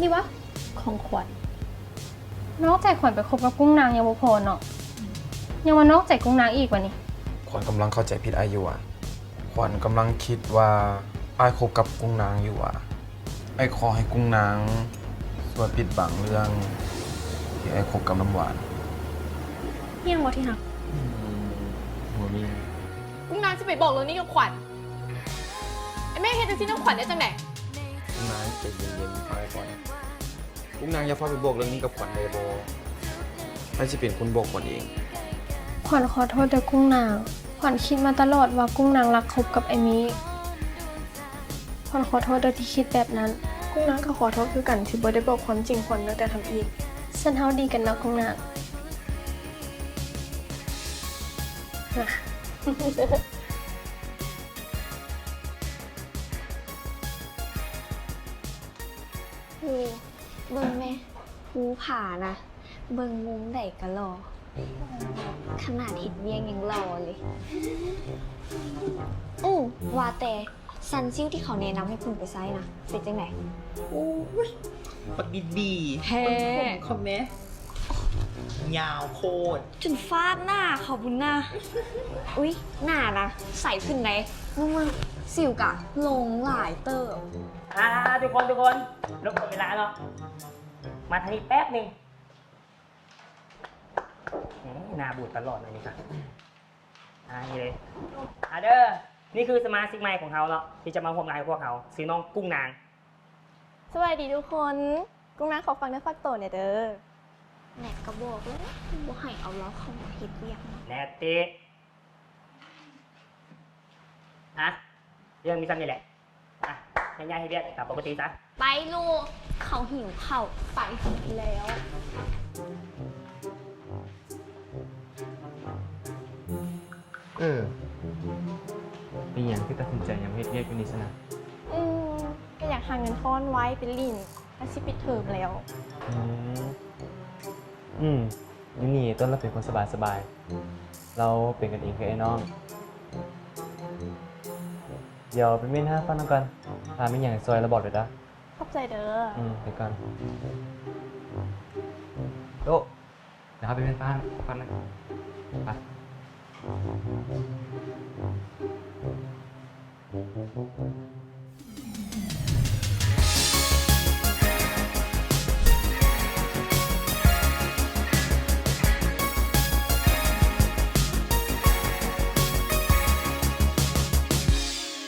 ນີ້ຫວາ ຂອງຂວັນ. ນອກໃຈຂວັນໄປຄົບກັບກຸ້ງນາງຍັງບໍ່ພໍເນາະ ຍັງມານອກໃຈກຸ້ງນາງອີກຫວານີ້? ຂວັນກຳລັງເຂົ້າໃຈຜິດອ້າຍຢູ່ຫວາ. ຂວັນກຳລັງຄິດວ່າອ້າຍຄົບກັບກຸ້ງນາງຢູ່ຫວາ. ອ້າຍຂໍໃຫ້ກຸ້ງນາງຊ່ວຍປິດບັງເລື່ອງທີ່ອ້າຍຄົບກັບນ້ຳຫວານ. ມີຫຍັງບໍ່ທີ່ຮັກ? ອືມ ບໍ່ມີ. ກຸ້ງນາງຊິໄປບອກເລື່ອງນີ້ກັບຂວັນ. ອ້າຍແມ່ເຮັດຈັ່ງຊີ້ນຳຂວັນໄດ້ຈັ່ງໃດ? ກຸ້ງນາງໃຈເຢັນໆ ຟັງອ້າຍກ່ອນ. ກຸ້ງນາງຢ່າຟ້າວໄປບອກເລື່ອງນີ້ກັບຂວັນໄດ້ບໍ່? ອ້າຍຊິເປັນຄົນບອກຂວັນເອງ. ຂວັນຂໍໂທດເດີກຸ້ງນາງ. ຂວັນຄິດມາຕະຫຼອດວ່າກຸ້ງນາງລັກຄົບກັບອ້າຍມີ. ຂວັນຂໍໂທດເດີທີ່ຄິດແບບນັ້ນ. ກຸ້ງນາງກໍຂໍໂທດຄືກັນທີ່ບໍ່ໄດ້ບອກຄວາມຈິງຂວັນຕັ້ງແຕ່ທຳອິດ. ຊັ້ນເຮົາດີກັນເນາະກຸ້ງນາງ. ເບິ່ງແມ້ ພູຜານະ ເບິ່ງມຸມໃດກະຫຼໍ່ ຂະໜາດເຮັດວຽກຍັງຫຼໍ່ເລີຍ. ອື ວ່າແຕ່ ຊັນຊິວທີ່ເຂົາແນະນຳໃຫ້ເພິ່ນໄປໃຊ້ນະ ເປັນຈັ່ງໃດ? ໂອ້ຍ ບັກດີໆ ແທ້ ເບິ່ງຜົມເຂົາແມ້ ຍາວໂພດ ຈົນຟາດໜ້າເຂົາພຸ້ນນະ. ອຸ້ຍ ໜ້ານະ ໃສຂຶ້ນໃດ ມຶງໆ ຊິວກະລົງຫຼາຍເຕີບ. ອ່າ ທຸກຄົນ ທຸກຄົນ ລົບກວນເວລາເນາະ ມາທາງນີ້ແປັບໜຶ່ງ. ເອີ ໜ້າບູດຕະຫຼອດເລີຍນີ້ກະ ອ່າ ນີ້ເລີຍ ອ່າ ເດີ ນີ້ຄືສະມາຊິກໃໝ່ຂອງເຮົາເນາະ ທີ່ຈະມາຮ່ວມງານກັບພວກເຮົາ ຊື່ນ້ອງກຸ້ງນາງ. ສະບາຍດີທຸກຄົນ ກຸ້ງນາງຂໍຝາກເນື້ອຝາກໂຕແດ່ເດີ. ແນະ ກະບອກແລ້ວ ບໍ່ໃຫ້ເອົາລາວເຂົ້າມາເຮັດວຽກນຳ. ແນະຕິ ອ່ະ ເລື່ອງມີສ່ຳນີ້ແຫຼະ. ອ່ະ ແຍກຍ້າຍເຮັດວຽກຕາມປົກກະຕິຊະ. ໄປລູກ ເຂົາຫິວເຂົ້າ. ໄປແລ້ວ. ເອີ ເປັນຫຍັງຄືຕັດສິນໃຈຢາກມາເຮັດວຽກຢູ່ນີ້ຊັ້ນນະ? ອືມ ກະຢາກຫາເງິນທອນໄວ້ໄປຫຼິ້ນ ໃກ້ຊິປິດເທີມແລ້ວ. ອືມ ອືມ ຢູ່ນີ້ຕົ້ນລະເປັນຄົນສະບາຍໆ ລາວເປັນກັນເອງຄືອ້າຍນ້ອງ. ດຽວໄປເມັ້ນຫາຟັງນຳກັນ ຖ້າມີຫຍັງໃຫ້ຊ່ວຍລະບອກເດີ. ຂອບໃຈເດີ. ອືມ ໄປກ່ອນ. ໂຕ ດຽວເຮົາໄປເມັ້ນຫາຟັງນຳກັນ ໄປ.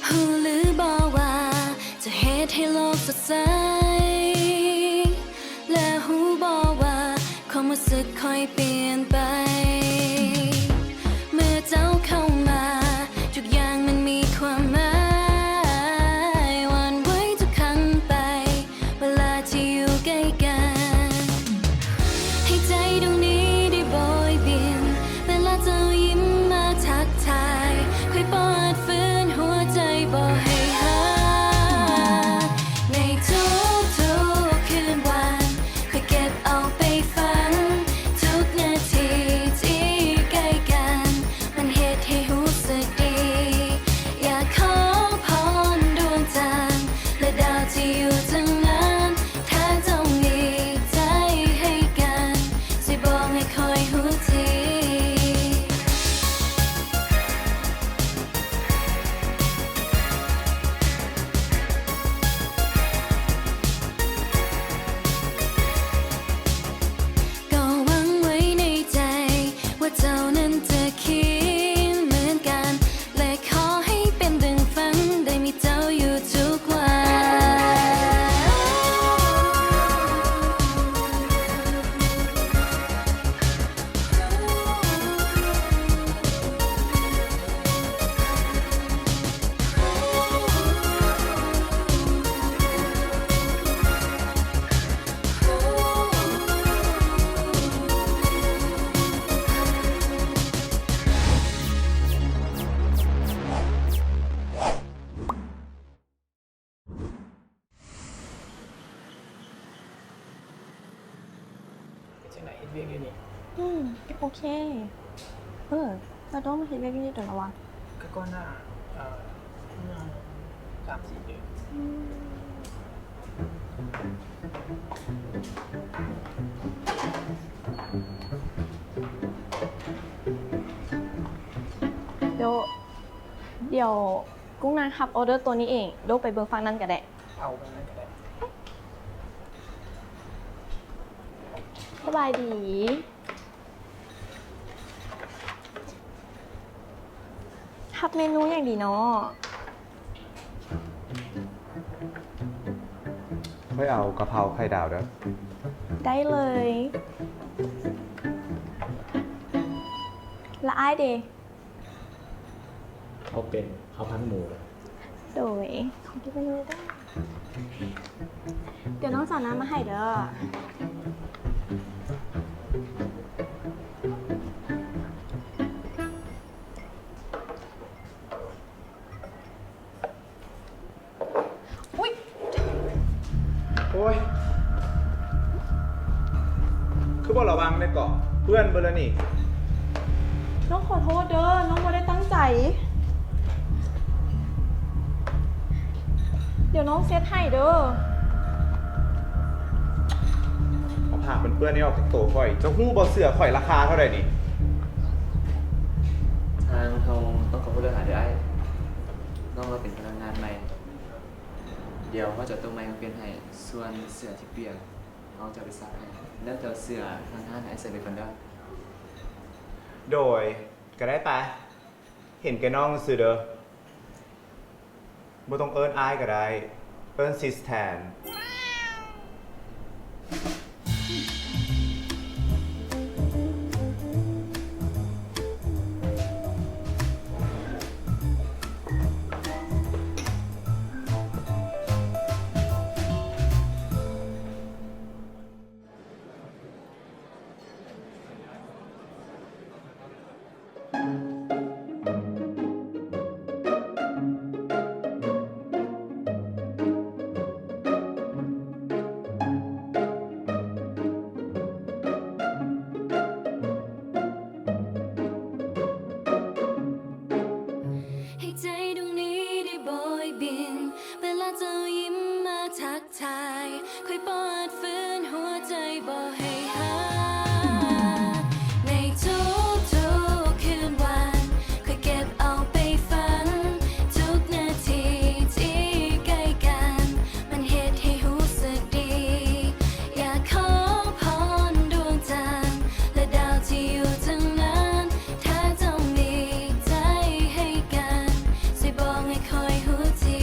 ຮູ້ຫຼືບໍ່ວ່າຈະເຮັດໃຫ້ໂລກສົດໃສ ແລະ ຮູ້ບໍ່ວ່າຄວາມຮູ້ສຶກຂ້ອຍປ່ຽນໄປ ເມື່ອເຈົ້າເຂົ້າມາ ທຸກຢ່າງມັນມີຄວາມໝາຍ ຫວັ່ນໄຫວທຸກຄັ້ງໄປ ເວລາທີ່ຢູ່ໃກ້ກັນ ໃຫ້ໃຈດວງນີ້ໄດ້ໂບຍບິນ ເວລາເຈົ້າຍິ້ມມາທັກທາຍ ຂ້ອຍບໍ່ອາດຝືນຫົວໃຈບໍ່ໃຫ້ຮັກ ໃນທຸກໆຄືນວັນ ຂ້ອຍເກັບເອົາໄປຝັນ ທຸກນາທີທີ່ໃກ້ກັນ ມັນເຮັດໃຫ້ຮູ້ສຶກດີ ຢາກຂໍພອນດວງຈັນ ແລະ ດາວທີ່ຢູ່ເທິງນັ້ນ ຖ້າເຈົ້າມີໃຈໃຫ້ກັນ ຊ່ວຍບອກໃຫ້ຂ້ອຍຮູ້ທີ. ກໍຫວັງໄວ້ໃນໃຈວ່າເຈົ້ານັ້ນຈະຄິດເໝືອນກັນ ແລະ ຂໍໃຫ້ເປັນດັ່ງຝັນ ໄດ້ມີເຈົ້າຢູ່ທຸກວັນ. ເປັນຈັ່ງໃດເຮັດວຽກຢູ່ນີ້? ອືມ ໂອເຄ. ເອີ ລະໂດມາເຮັດວຽກຢູ່ນີ້ດົນລະຫວາ? ກະກ່ອນໜ້າ ເອີ ປະມານສາມສີ່ເດືອນ. ອືມ. ໂດ ດຽວກຸ້ງນາງຮັບອໍເດີໂຕນີ້ເອງ ໂດໄປເບິ່ງຝັ່ງນັ້ນກະໄດ້. ເອົາໄປນັ້ນກະໄດ້. ສະບາຍດີ. ຮັບເມນູຫຍັງດີນໍ? ຂ້ອຍເອົາກະເພົາໄຂ່ດາວເດີ້. ໄດ້ເລີຍ. ລະອ້າຍເດ? ເອົາເປັນເຂົ້າຜັດໝູ. ໂດຍ ຂອບໃຈເດີ້. ດຽວນ້ອງຈະເອົານ້ຳມາໃຫ້ເດີ້. ອຸ້ຍ ໂອ້ຍ ຄືບໍ່ລະວັງແດ່ເກາະ ເປື້ອນເບິດລະນີ້. ນ້ອງຂໍໂທດເດີ້ ນ້ອງບໍ່ໄດ້ຕັ້ງໃຈ. ດຽວນ້ອງເຊັດໃຫ້ເດີ້. ເອົາຜ້າເປື້ອນໆນີ້ອອກຈາກໂຕຂ້ອຍ. ເຈົ້າຮູ້ບໍ່ເສື້ອຂ້ອຍລາຄາເທົ່າໃດນີ້? ທາງເຮົາຕ້ອງຂໍໂທດຫຼາຍໆເດີ້ອ້າຍ. ນ້ອງລາວເປັນພະນັກງານໃໝ່. ດຽວເຮົາຈະເອົາໂຕໃໝ່ມາປ່ຽນໃຫ້, ສ່ວນເສື້ອທີ່ປຽກ ເຮົາຈະໄປຊັກໃຫ້. ແລ້ວເຈົ້າເສື້ອທາງຮ້ານໃຫ້ອ້າຍໃສ່ໄປກ່ອນເດີ້. ໂດຍ, ກະໄດ້ປະ. ເຫັນແກ່ນ້ອງຊື່ເດີ້. ບໍ່ຕ້ອງເອີ້ນອ້າຍກະໄດ້, ເອີ້ນຊິສແທນ. ໃຫ້ໃຈດວງນີ້ໄດ້ບອຍບິນ ເວລາເຈົ້າຍິ້ມມາທັກ ທາຍ ຂ້ອຍບໍ່ອາດຝືນຫົວໃຈບໍ່ໃຫ້ຫາ. ໃນທຸກໆຄືນວັນ ຂ້ອຍເກັບເອົາໄປຝັນ ທຸກນາທີທີ່ໃກ້ກັນ ມັນເຮັດໃຫ້ຮູ້ສຶກດີ. ຢາກຂໍພອນດວງຈັນ ແລະດາວທີ່ຢູ່ທາງນັ້ນ ຖ້າເຈົ້າມີໃຈໃຫ້ກັນ ຊ່ວຍບອກໃຫ້ຂ້ອຍຮູ້ທີ.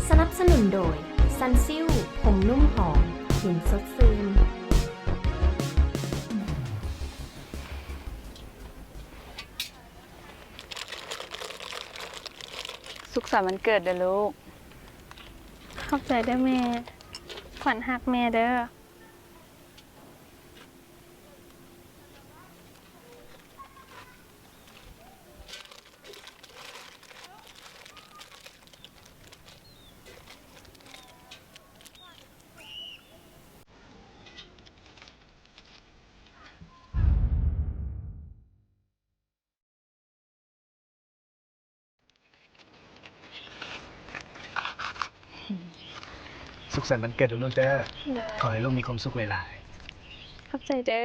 ສະໜັບສະໜູນໂດຍ ຊັນຊິວ ຜົງນຸ້ມຫອມ ເຢັນສົດຊື່ນ. ສຸກສັນວັນເກີດເດີ້ລູກ. ຂອບໃຈເດີ້ແມ່. ຂວັນຮັກແມ່ເດີ້. ສຸກສັນວັນເກີດລູກເດີ້. ໂດຍ. ຂໍໃຫ້ລູກມີຄວາມສຸກຫຼາຍໆ. ຂອບໃຈເດີ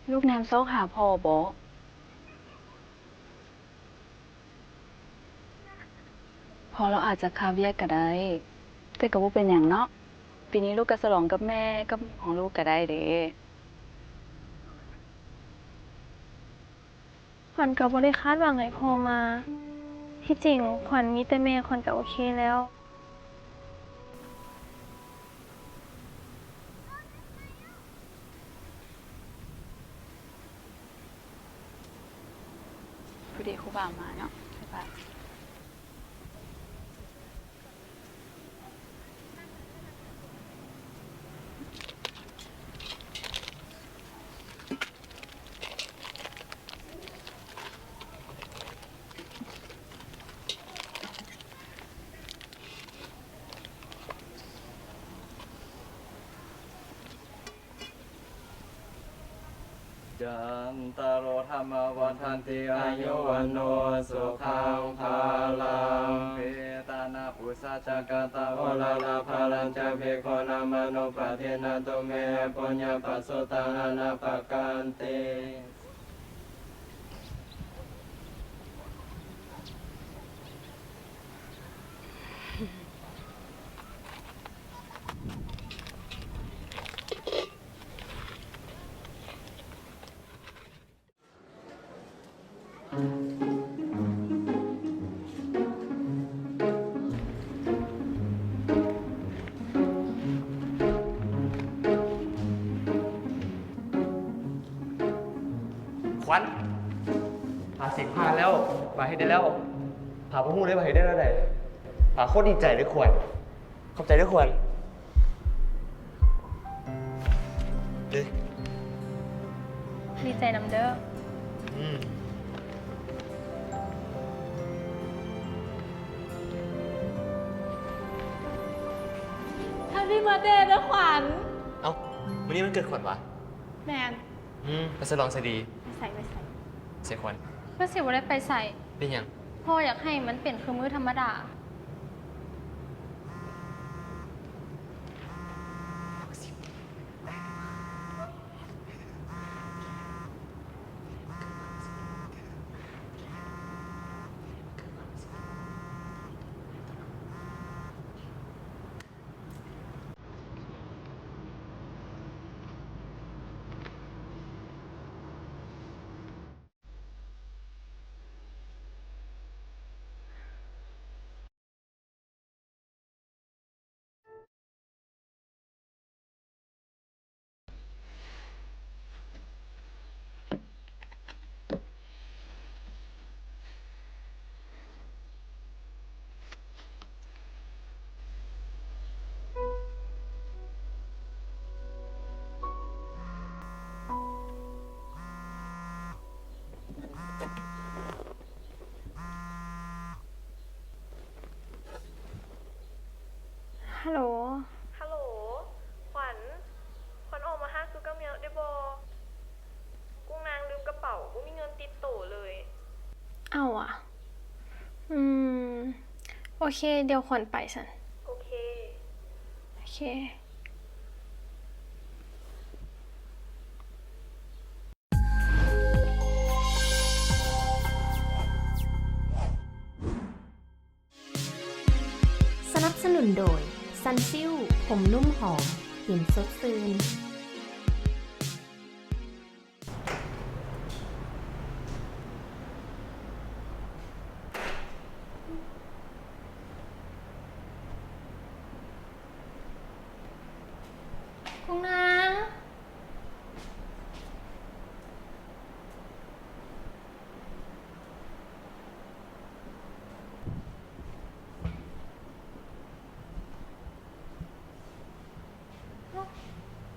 ້. ລູກແນມຊອກຫາພໍ່ບໍ? ພໍ່ລາວອາດຈະຄາວຽກກະໄດ້. ແຕ່ກະບໍ່ເປັນຫຍັງເນາະ. ປີນີ້ລູກກະສະຫຼອງກັບແມ່ກັບຂອງລູກກະໄດ້ເດ້. ຂວັນກະບໍ່ໄດ້ຄາດຫວັງໃຫ້ພໍ່ມາ. ທີ່ຈິງຂວັນມີແຕ່ແມ່ ຂວັນກະໂອເຄແລ້ວ. ເດ ຄູບາມາເນາະ ບາຍບາຍ. ຈັນຕາໂລ ທຳມາວັດທັນຕິ ອາຍຸວັນໂນ ສຸຂັງພະລັງ. ປີຕານະປຸສາຈັກກະຕາໂອລາລາພະລັນຈະ ພິກຂຸນາມານຸປະທິນນາຕຸເມ ຫະປຸນຍະປະສຸຕັງອະນາປະກັນຕິ. ຂວັນ ພາສິບຜ່ານແລ້ວ ພາເຮັດໄດ້ແລ້ວ ພາບໍ່ຮູ້ເລີຍວ່າເຮັດໄດ້ແນວໃດ ພາໂຄດດີໃຈເລີຍຂວັນ. ຂອບໃຈເດີ້ຂວັນ. ເດ້ ດີໃຈນຳເດີ້. ອືມ Happy birthday ເດີ້ຂວັນ. ເອົ້າ ມື້ນີ້ວັນເກີດຂວັນຫວາ? ແມ່ນ. ອືມ ໄປສະຫຼອງໃສດີ? ໄປໃສ ໄປໃສ? ໃສຂວັນ? ຄືຊິບໍ່ໄດ້ໄປໃສ. ເປັນຫຍັງ? ພໍ່ຢາກໃຫ້ມັນເປັນຄືມື້ທຳມະດາ. ຮັລໂຫຼ ຮັລໂຫຼ ຂວັນ ຂວັນອອກມາຫາສູ່ກັບແມ່ໄດ້ບໍ່? ກຸງນາງລືມກະເປົາ ບໍ່ມີເງິນຕິດໂຕເລີຍ. ເອົາຫວາ? ອືມ ໂອເຄ ດຽວຂວັນໄປຊັ້ນ. ໂອເຄ ໂອເຄ. ສະໜັບສະໜູນໂດຍ ຊັນຊິວ ຜົມນຸ້ມຫອມ ກິ່ນສົດຊື່ນ. ກຸງນາງ.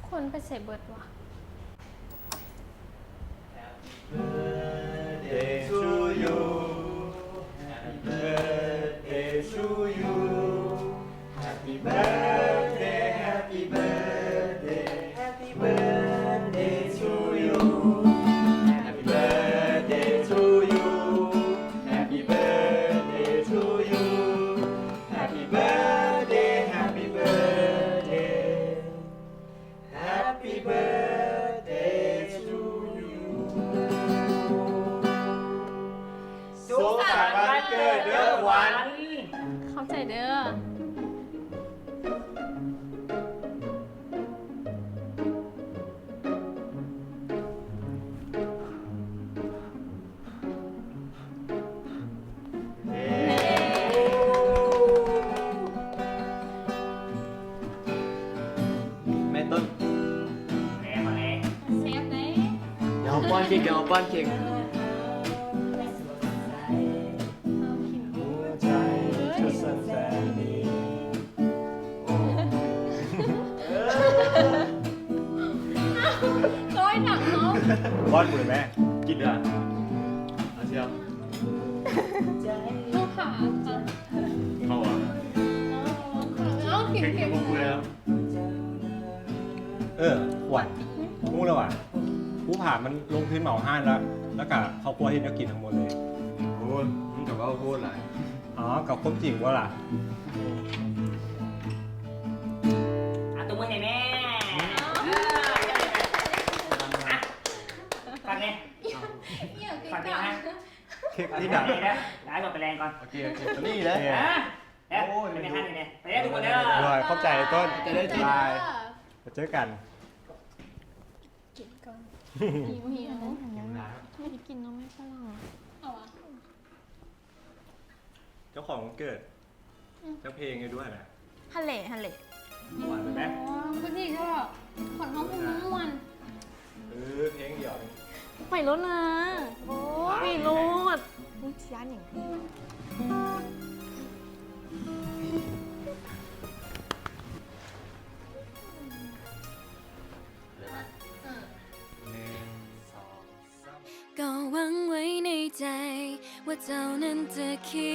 ຄົນໄປໃສເບິດວະ? Happy birthday to you. Happy birthday to you. Happy birthday, happy birthday, happy birthday to you. Happy birthday to you. Happy birthday to you. Happy birthday, happy birthday. Happy birthday to you. ສຸກສັນວັນເກີດເດີ້ຂວັນ. ຂອບໃຈເດີ້. ແມ່ຕົ້ນ ແຊບເດ້. ດຽວເຮົາປ້ອນເຄັກ ດຽວເຮົາປ້ອນເຄັກ. ປ້ອນກູເລີຍແມ່ ກິນເດີ ອາຊຽວ ລູກຄ້າ ເຂົ້າຫວານ ເອົາ ກິນເຄັມ ເອີ ຂວັນ ຮູ້ແລ້ວຫວາ ພູຜາມັນລົງທຶນເໝົາຮ້ານແລ້ວ ແລ້ວກະຄອບຄົວເຮັດແນວກິນທັງໝົດເລີຍ ໂອ້ຍ ມຶງກະເວົ້າໂພດຫຼາຍ ອໍ ກະຄວາມຈິງບໍ່ລະ ອາ ຕົບມືໃຫ້ແມ່ ເອີ ຝາກແນ່ ຝາກແນ່ ເຄັກທີ່ດັງ ໄດ້ ໄດ້ ໄປແລງກ່ອນ ໂອເຄ ໂອເຄ ຕົວນີ້ແຫຼະ ເອີ ໂອ້ຍ ໄປແມ່ຮ້ານນີ້ແນ່ ໄປເດີທຸກຄົນເດີ ໂດຍ ຂອບໃຈຕົ້ນ ຂອບໃຈເດີ ບາຍ ໄປເຈີກັນ ກິນກ່ອນ ຫິວໆ ຫິວໜາວ ໄດ້ກິນເນາະແມ່ຝຣັ່ງ ເອົາຫວາ ເຈົ້າຂອງວັນເກີດ ອືມ ຈັກເພງໃຫ້ດ້ວຍນະ ຫັ້ນແຫຼະ ຫັ້ນແຫຼະ ມ່ວນແມ່ນບໍ່ ອໍ ຄືນີ້ເທາະ ຂອງເຮົາຄືມ່ວນ ເອີ ເພງດຽວນີ້ ໄປໂລດນະ ໂອ້ຍ ໄປໂລດ ອຸ້ຍ ຊິຢ້ານຫຍັງ ໜຶ່ງ ສອງ ສາມ ກໍຫວັງໄວ້ໃນໃຈວ່າເຈົ້ານັ້ນຈະຄິ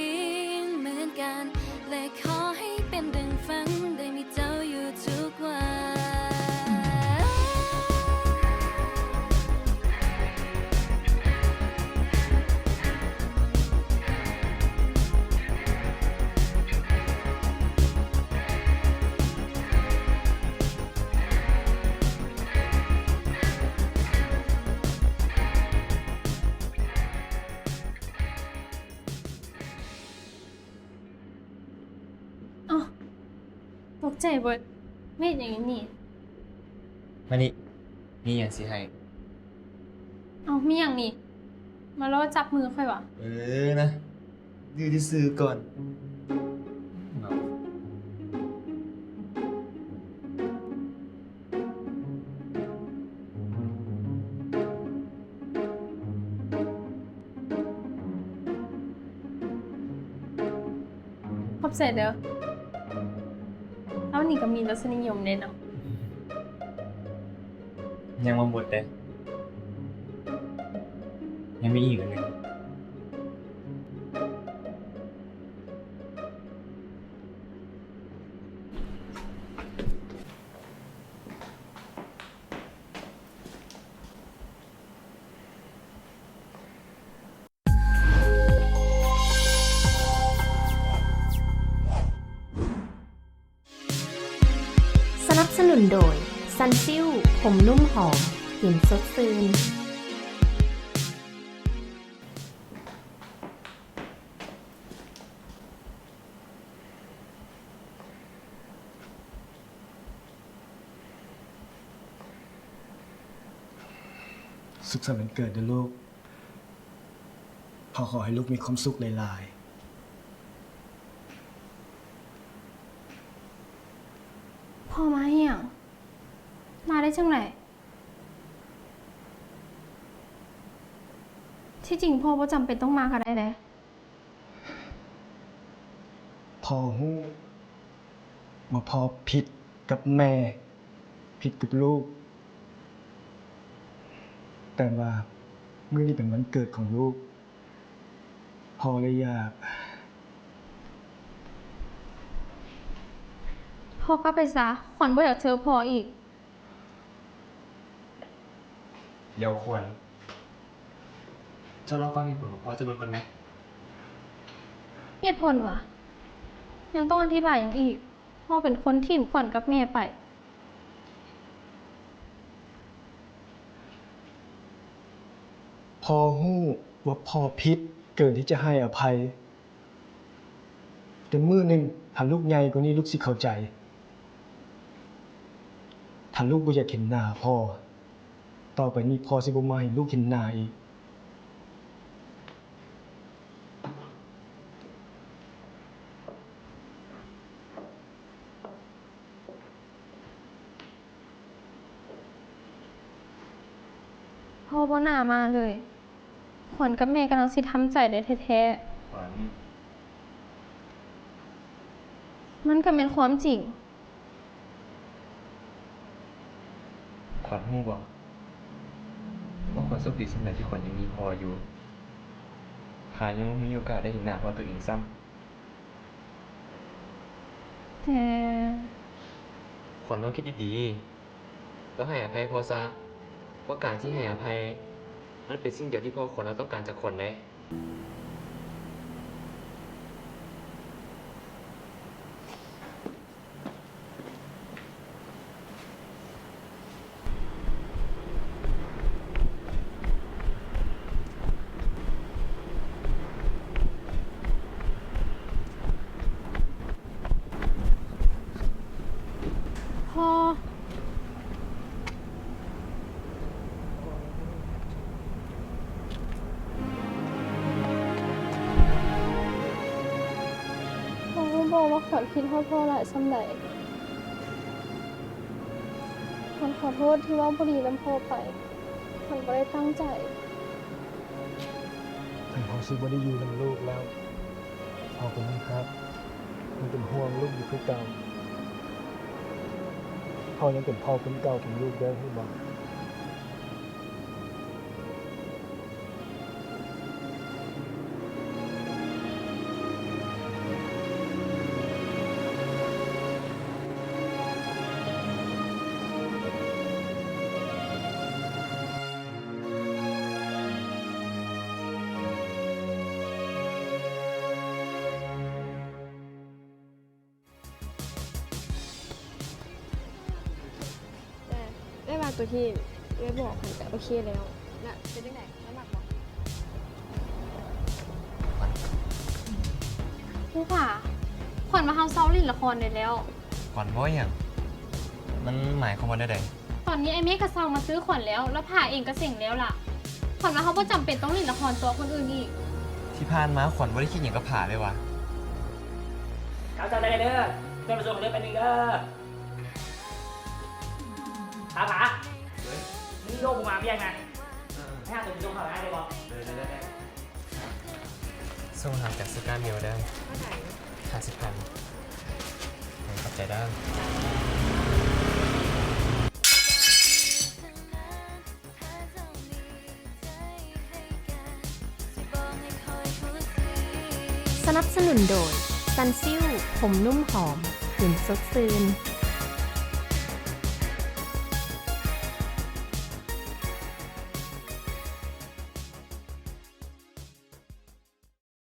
ດເໝືອນກັນ ແລະ ຂໍໃຫ້ເປັນດັ່ງຝັນ ໄດ້ມີເຈົ້າຢູ່ທຸກວັນ. ອ້າວ ຕົກໃຈເບີດ ເຮັດຫຍັງຢູ່ນີ້? ມານີ້ ມີຫຍັງຊິໃຫ້? ເອົ້າ ມີຫຍັງນີ້? ມາລໍຈັບມືຂ້ອຍຫວາ? ເອີນະ ຢູ່ຊື່ໆກ່ອນ. ຂອບໃຈເດີ. ເຮົານີ້ກໍມີລົດສະນິຍົມເດ້ເນາະ. ຍັງບໍ່ໝົດເດ້. ຍັງມີອີກອັນໜຶ່ງ. ສະໜັບສະໜູນໂດຍ ຊັນຊິວ ຜົມນຸ້ມຫອມ ເຢັນສົດຊື່ນ. ສຸກສັນວັນເກີດເດີລູກ. ພໍ່ຂໍໃຫ້ລູກມີຄວາມສຸກຫຼາຍໆ. ພໍ່ມາເຮັດຫຍັງ? ມາໄດ້ຈັ່ງໃດ? ທີ່ຈິງພໍ່ບໍ່ຈຳເປັນຕ້ອງມາກໍໄດ້ເດ້. ພໍ່ຮູ້ວ່າພໍ່ຜິດກັບແມ່, ຜິດກັບລູກ, ແຕ່ວ່າມື້ນີ້ເປັນວັນເກີດຂອງລູກ, ພໍ່ເລີຍຢາກ. ພໍ່ກັບໄປຊະ, ຂວັນບໍ່ຢາກເຈີພໍ່ອີກ. ດຽວຂວັນ, ເຈົ້າລອງຟັງເຫດຜົນຂອງພໍ່ຈັກໜ່ອຍກ່ອນແມ. ເຫດຜົນຫວາ? ຍັງຕ້ອງອະທິບາຍຫຍັງອີກ? ພໍ່ເປັນຄົນຖິ້ມຂວັນກັບແມ່ໄປ. ພໍ່ຮູ້ວ່າພໍ່ຜິດເກີນທີ່ຈະໃຫ້ອະໄພ. ແຕ່ມື້ໜຶ່ງຖ້າລູກໃຫຍ່ກວ່ານີ້ ລູກຊິເຂົ້າໃຈ. ຖ້າລູກບໍ່ຢາກເຫັນໜ້າພໍ່, ຕໍ່ໄປນີ້ພໍ່ຊິບໍ່ມາໃຫ້ລູກເຫັນໜ້າອີກ. ພໍ່ບໍ່ໜ້າມາເລີຍ. ຂວັນກັບແມ່ກຳລັງຊິທຳໃຈໄດ້ແທ້ໆ. ຂວັນ. ມັນກໍແມ່ນຄວາມຈິງ. ຂວັນຮູ້ບໍ່? ວ່າໂຊກດີສ່ຳໃດທີ່ຂວັນຍັງມີພໍ່ຢູ່, ຂ້າຍັງມີໂອກາດໄດ້ເຫັນໜ້າພໍ່ຕົວເອງຊ້ຳ. ແຕ່ຂວັນລອງຄິດດີໆ ແລ້ວໃຫ້ອະໄພພໍ່ຊະ, ເພາະການທີ່ໃຫ້ອະໄພ ມັນເປັນສິ່ງດຽວທີ່ພໍ່ຂວັນລາວຕ້ອງການຈາກຂວັນເດ້. ພໍ່ ພໍ່ຮູ້ບໍ່ວ່າຂວັນຄິດຮອດພໍ່ຫຼາຍສ່ຳໃດ? ຂວັນຂໍໂທດທີ່ເວົ້າບໍ່ດີນຳພໍ່ໄປ. ຂວັນບໍ່ໄດ້ຕັ້ງໃຈ. ເຖິງເຮົາຊິບໍ່ໄດ້ຢູ່ນຳລູກແລ້ວ, ເຮົາກໍຍັງຮັກ ຍັງເປັນຫ່ວງລູກຢູ່ຄືເກົ່າ. ເຮົາຍັງເປັນພໍ່ຄົນເກົ່າຂອງລູກເດີ, ຮູ້ບໍ່? ແຕ່ ແຕ່ວ່າຕົວທີ່ເອື້ອຍບອກຫັ້ນກະໂອເຄແລ້ວ. ນະ ເປັນຈັ່ງໃດ? ເຈົ້າມັກບໍ່? ຄູຂາ, ຂວັນວ່າເຮົາເຊົາຫຼິ້ນລະຄອນໄດ້ແລ້ວ. ຂວັນເວົ້າຫຍັງ? ມັນໝາຍຄວາມວ່າແນວໃດ? ຕອນນີ້ອ້າຍເມກກະສັ່ງມາຊື້ຂວັນແລ້ວ, ແລ້ວຜ້າເອງກະເສັງແລ້ວລະ. ຂວັນວ່າເຮົາບໍ່ຈຳເປັນຕ້ອງຫຼິ້ນລະຄອນຕົວຄົນອື່ນອີກ. ທີ່ຜ່ານມາຂວັນບໍ່ໄດ້ຄິດຫຍັງກັບຜ້າເລີຍຫວາ? ເຂົ້າເຈົ້າໄດ້ເດີ, ເຈົ້າໄປສົ່ງເດີ ແປັບໜຶ່ງເດີ. ຜາ ຜາ ເອີຍ ມຶງໂທມາວຽກນະ ເອີ ໃຫ້ຫາຕົວໄປສົ່ງເຂົາໄດ້ບໍ່? ເອີ ໄດ້ ໄດ້ ໄດ້ ສົ່ງຫາຈາກສະກາຍເມວເດີ. ເທົ່າໃດ? ຫ້າສິບພັນ. ເອີ ຂອບໃຈເດີ. ສະໜັບສະໜູນໂດຍ ຊັນຊິວ ຜົມນຸ້ມຫອມ ຫຶມສົດຊື່ນ.